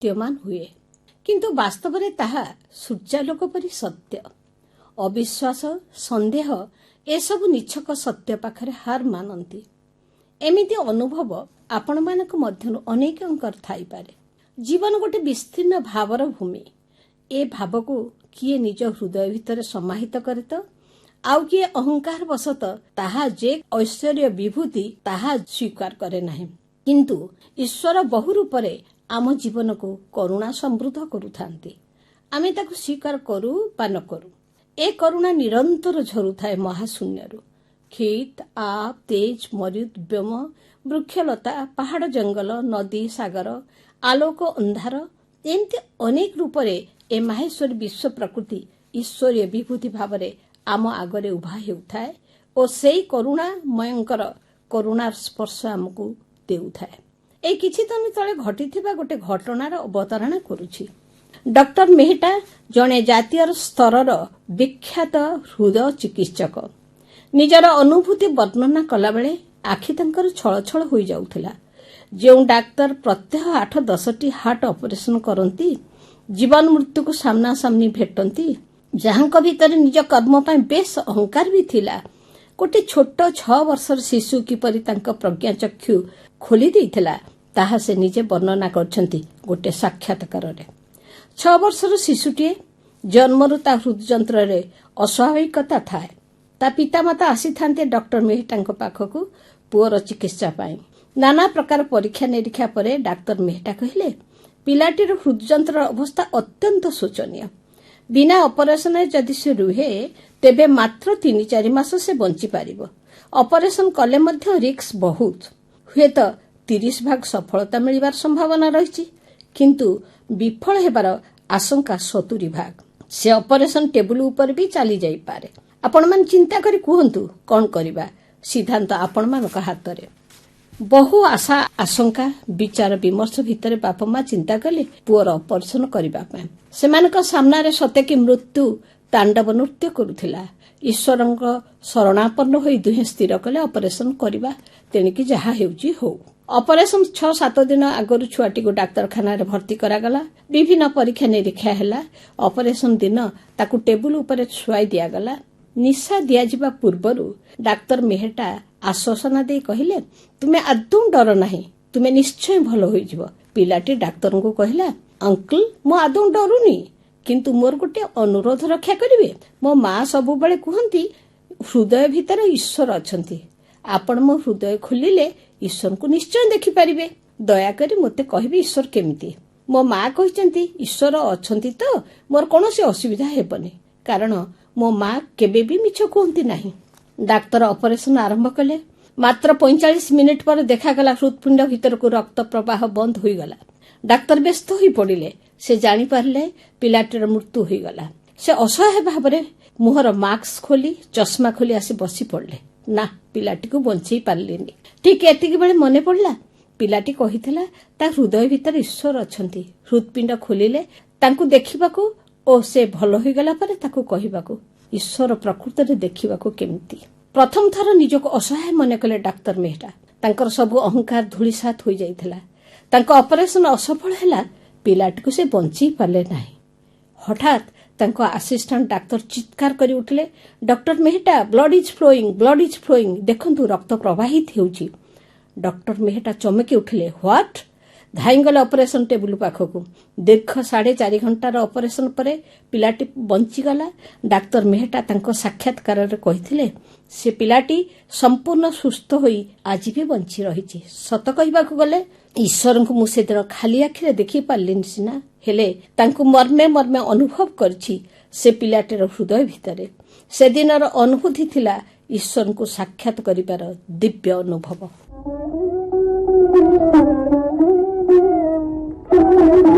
ପ୍ରତୀୟମାନ ହୁଏ, କିନ୍ତୁ ବାସ୍ତବରେ ତାହା ସୂର୍ଯ୍ୟାଲୋକ ପରି ସତ୍ୟ। ଅବିଶ୍ୱାସ, ସନ୍ଦେହ ଏସବୁ ନିଛକ ସତ୍ୟ ପାଖରେ ହାର ମାନନ୍ତି। ଏମିତି ଅନୁଭବ ଆପଣମାନଙ୍କ ମଧ୍ୟରୁ ଅନେକଙ୍କର ଥାଇପାରେ। ଜୀବନ ଗୋଟେ ବିସ୍ତୀର୍ଣ୍ଣ ଭାବର ଭୂମି। ଏ ଭାବକୁ କିଏ ନିଜ ହୃଦୟ ଭିତରେ ସମାହିତ କରେ ତ ଆଉ କିଏ ଅହଙ୍କାର ବଶତଃ ତାହା ଯେ ଐଶ୍ୱରୀୟ ବିଭୂତି, ତାହା ସ୍ୱୀକାର କରେ ନାହିଁ। କିନ୍ତୁ ଈଶ୍ୱର ବହୁ ରୂପରେ ଆମ ଜୀବନକୁ କରୁଣା ସମୃଦ୍ଧ କରୁଥାନ୍ତି, ଆମେ ତାକୁ ସ୍ୱୀକାର କରୁ ବା ନ କରୁ। ଏ କରୁଣା ନିରନ୍ତର ଝରୁଥାଏ ମହାଶୂନ୍ୟରୁ। କ୍ଷିତ୍, ଆପ୍, ତେଜ, ମରୁତ୍, ବ୍ୟୋମ, ବୃକ୍ଷଲତା, ପାହାଡ଼, ଜଙ୍ଗଲ, ନଦୀ, ସାଗର, ଆଲୋକ, ଅନ୍ଧାର, ଏମିତି ଅନେକ ରୂପରେ ଏ ମାହେଶ୍ୱରୀ ବିଶ୍ୱ ପ୍ରକୃତି ଈଶ୍ୱରୀୟ ବିଭୂତି ଭାବରେ ଆମ ଆଗରେ ଉଭା ହେଉଥାଏ ଓ ସେଇ କରୁଣାମୟଙ୍କର କରୁଣାର ସ୍ପର୍ଶ ଆମକୁ ଦେଉଥାଏ। ଏଇ କିଛି ଦିନ ତଳେ ଘଟିଥିବା ଗୋଟେ ଘଟଣାର ଅବତାରଣା କରୁଛି। ଡକ୍ଟର ମେହେଟା ଜଣେ ଜାତୀୟ ସ୍ତରର ବିଖ୍ୟାତ ହୃଦୟ ଚିକିତ୍ସକ। ନିଜର ଅନୁଭୂତି ବର୍ଣ୍ଣନା କଲାବେଳେ ଆଖି ତାଙ୍କର ଛଳଛଳ ହୋଇଯାଉଥିଲା। ଯେଉଁ ଡାକ୍ତର ପ୍ରତ୍ୟହ 8-10ଟି ହାର୍ଟ ଅପରେସନ କରନ୍ତି, ଜୀବନ ମୃତ୍ୟୁକୁ ସାମ୍ନାସାମ୍ନି ଭେଟନ୍ତି, ଯାହାଙ୍କ ଭିତରେ ନିଜ କର୍ମ ପାଇଁ ବେଶ ଅହଙ୍କାର ବି ଥିଲା, ଗୋଟେ ଛୋଟ 6 ବର୍ଷର ଶିଶୁ କିପରି ତାଙ୍କ ପ୍ରଜ୍ଞାଚକ୍ଷୁ ଖୋଲି ଦେଇଥିଲା, ତାହା ସେ ନିଜେ ବର୍ଣ୍ଣନା କରିଛନ୍ତି ଗୋଟେ ସାକ୍ଷାତକାରରେ। 6 ବର୍ଷର ଶିଶୁଟିଏ, ଜନ୍ମରୁ ତା ହୃଦଯନ୍ତ୍ରରେ ଅସ୍ୱାଭାବିକତା ଥାଏ। ତା ପିତାମାତା ଆସିଥାନ୍ତି ଡକ୍ଟର ମେହେଟାଙ୍କ ପାଖକୁ ପୁଅର ଚିକିତ୍ସା ପାଇଁ। ନାନା ପ୍ରକାର ପରୀକ୍ଷା ନିରୀକ୍ଷା ପରେ ଡାକ୍ତର ମେହେଟା କହିଲେ, ପିଲାଟିର ହୃଦଯନ୍ତ୍ରର ଅବସ୍ଥା ଅତ୍ୟନ୍ତ ଶୋଚନୀୟ। ବିନା ଅପରେସନରେ ଯଦି ସେ ରୁହେ, ତେବେ ମାତ୍ର 3-4 ମାସ ସେ ବଞ୍ଚିପାରିବ। ଅପରେସନ କଲେ ମଧ୍ୟ ରିସ୍କ ବହୁତ। ହୁଏତ 30 ଭାଗ ସଫଳତା ମିଳିବାର ସମ୍ଭାବନା ରହିଛି, କିନ୍ତୁ ବିଫଳ ହେବାର ଆଶଙ୍କା 70 ଭାଗ। ସେ ଅପରେସନ ଟେବୁଲ ଉପରେ ବି ଚାଲି ଯାଇପାରେ। ଆପଣମାନେ ଚିନ୍ତା କରି କୁହନ୍ତୁ, କଣ କରିବା? ସିଦ୍ଧାନ୍ତ ଆପଣମାନଙ୍କ ହାତରେ। ବହୁ ଆଶା, ଆଶଙ୍କା, ବିଚାର ବିମର୍ଶ ଭିତରେ ବାପା ମା ଚିନ୍ତା କଲେ ପୁଅର ଅପରେସନ କରିବା ପାଇଁ। ସେମାନଙ୍କ ସାମ୍ନାରେ ସତେକି ମୃତ୍ୟୁ ତାଣ୍ଡବ ନୃତ୍ୟ କରୁଥିଲା। ଈଶ୍ୱରଙ୍କ ଶରଣାପନ୍ନ ହୋଇ ଦୁହେଁ ସ୍ଥିର କଲେ ଅପରେସନ କରିବା, ତେଣିକି ଯାହା ହେଉଛି ହଉ। ଅପରେସନ 6-7 ଦିନ ଆଗରୁ ଛୁଆଟିକୁ ଡାକ୍ତରଖାନାରେ ଭର୍ତ୍ତି କରାଗଲା। ବିଭିନ୍ନ ପରୀକ୍ଷା ନିରୀକ୍ଷା ହେଲା। ଅପରେସନ ଦିନ ତାକୁ ଟେବୁଲ ଉପରେ ଶୁଆଇ ଦିଆଗଲା। ନିଶା ଦିଆଯିବା ପୂର୍ବରୁ ଡାକ୍ତର ମେହେଟା ଆଶ୍ୱାସନା ଦେଇ କହିଲେ, "ତୁମେ ଆଦୌ ଡର ନାହିଁ, ତୁମେ ନିଶ୍ଚୟ ଭଲ ହୋଇଯିବ।" ପିଲାଟି ଡାକ୍ତରଙ୍କୁ କହିଲା, "ଅଙ୍କଲ, ମୁଁ ଆଦୌ ଡରୁନି, କିନ୍ତୁ ମୋର ଗୋଟେ ଅନୁରୋଧ ରକ୍ଷା କରିବେ? ମୋ ମା ସବୁବେଳେ କୁହନ୍ତି, ହୃଦୟ ଭିତରେ ଈଶ୍ୱର ଅଛନ୍ତି। ଆପଣ ମୋ ହୃଦୟ ଖୋଲିଲେ ଈଶ୍ୱରଙ୍କୁ ନିଶ୍ଚୟ ଦେଖିପାରିବେ। ଦୟାକରି ମୋତେ କହିବେ ଈଶ୍ୱର କେମିତି? ମୋ ମା କହିଛନ୍ତି ଈଶ୍ୱର ଅଛନ୍ତି ତ ମୋର କୌଣସି ଅସୁବିଧା ହେବନି, କାରଣ ମୋ ମା କେବେ ବି ମିଛ କୁହନ୍ତି ନାହିଁ।" ଡାକ୍ତର ଅପରେସନ ଆରମ୍ଭ କଲେ। ମାତ୍ର 45 ମିନିଟ୍ ପରେ ଦେଖାଗଲା ହୃତ୍ପିଣ୍ଡ ଭିତରକୁ ରକ୍ତ ପ୍ରବାହ ବନ୍ଦ ହୋଇଗଲା। ଡାକ୍ତର ବ୍ୟସ୍ତ ହୋଇ ପଡ଼ିଲେ। ସେ ଜାଣିପାରିଲେ ପିଲାଟିର ମୃତ୍ୟୁ ହୋଇଗଲା। ସେ ଅସହାୟ ଭାବରେ ମୁହଁର ମାସ୍କ ଖୋଲି, ଚଷମା ଖୋଲି ଆସି ବସି ପଡ଼ିଲେ। ନା, ପିଲାଟିକୁ ବଞ୍ଚେଇ ପାରିଲେନି। ଠିକ୍ ଏତିକି ବେଳେ ମନେ ପଡ଼ିଲା, ପିଲାଟି କହିଥିଲା ତା ହୃଦୟ ଭିତରେ ଈଶ୍ୱର ଅଛନ୍ତି, ହୃତ୍ପିଣ୍ଡ ଖୋଲିଲେ ତାଙ୍କୁ ଦେଖିବାକୁ ଓ ସେ ଭଲ ହୋଇଗଲା ପରେ ତାକୁ କହିବାକୁ ଈଶ୍ୱର ପ୍ରକୃତରେ ଦେଖିବାକୁ କେମିତି। ପ୍ରଥମ ଥର ନିଜକୁ ଅସହାୟ ମନେ କଲେ ଡାକ୍ତର ମେହେଟା। ତାଙ୍କର ସବୁ ଅହଙ୍କାର ଧୂଳିସାତ ହୋଇଯାଇଥିଲା। ତାଙ୍କ ଅପରେସନ ଅସଫଳ ହେଲା, ପିଲାଟିକୁ ସେ ବଞ୍ଚେଇ ପାରିଲେ ନାହିଁ। ହଠାତ୍ ତାଙ୍କ ଆସିଷ୍ଟାଣ୍ଟ ଡାକ୍ତର ଚିତ୍କାର କରି ଉଠିଲେ, "Doctor Mehta, blood is flowing, blood is flowing! ଦେଖନ୍ତୁ, ରକ୍ତ ପ୍ରବାହିତ ହେଉଛି।" ଡକ୍ଟର ମେହେଟା ଚମକି ଉଠିଲେ। "What?" ଧାଇଁଗଲେ ଅପରେସନ ଟେବୁଲ ପାଖକୁ। ଦୀର୍ଘ 4.5 ଘଣ୍ଟାର ଅପରେସନ ପରେ ପିଲାଟି ବଞ୍ଚିଗଲା। ଡାକ୍ତର ମେହେଟା ତାଙ୍କ ସାକ୍ଷାତକାରରେ କହିଥିଲେ, ସେ ପିଲାଟି ସମ୍ପୂର୍ଣ୍ଣ ସୁସ୍ଥ ହୋଇ ଆଜି ବି ବଞ୍ଚି ରହିଛି। ସତ କହିବାକୁ ଗଲେ ଈଶ୍ୱରଙ୍କୁ ମୁଁ ସେଦିନ ଖାଲି ଆଖିରେ ଦେଖିପାରିଲିନି ସିନା, ହେଲେ ତାଙ୍କୁ ମର୍ମେ ମର୍ମେ ଅନୁଭବ କରିଛି ସେ ପିଲାଟିର ହୃଦୟ ଭିତରେ। ସେଦିନର ଅନୁଭୂତି ଥିଲା ଈଶ୍ୱରଙ୍କୁ ସାକ୍ଷାତ କରିବାର ଦିବ୍ୟ ଅନୁଭବ। Thank you.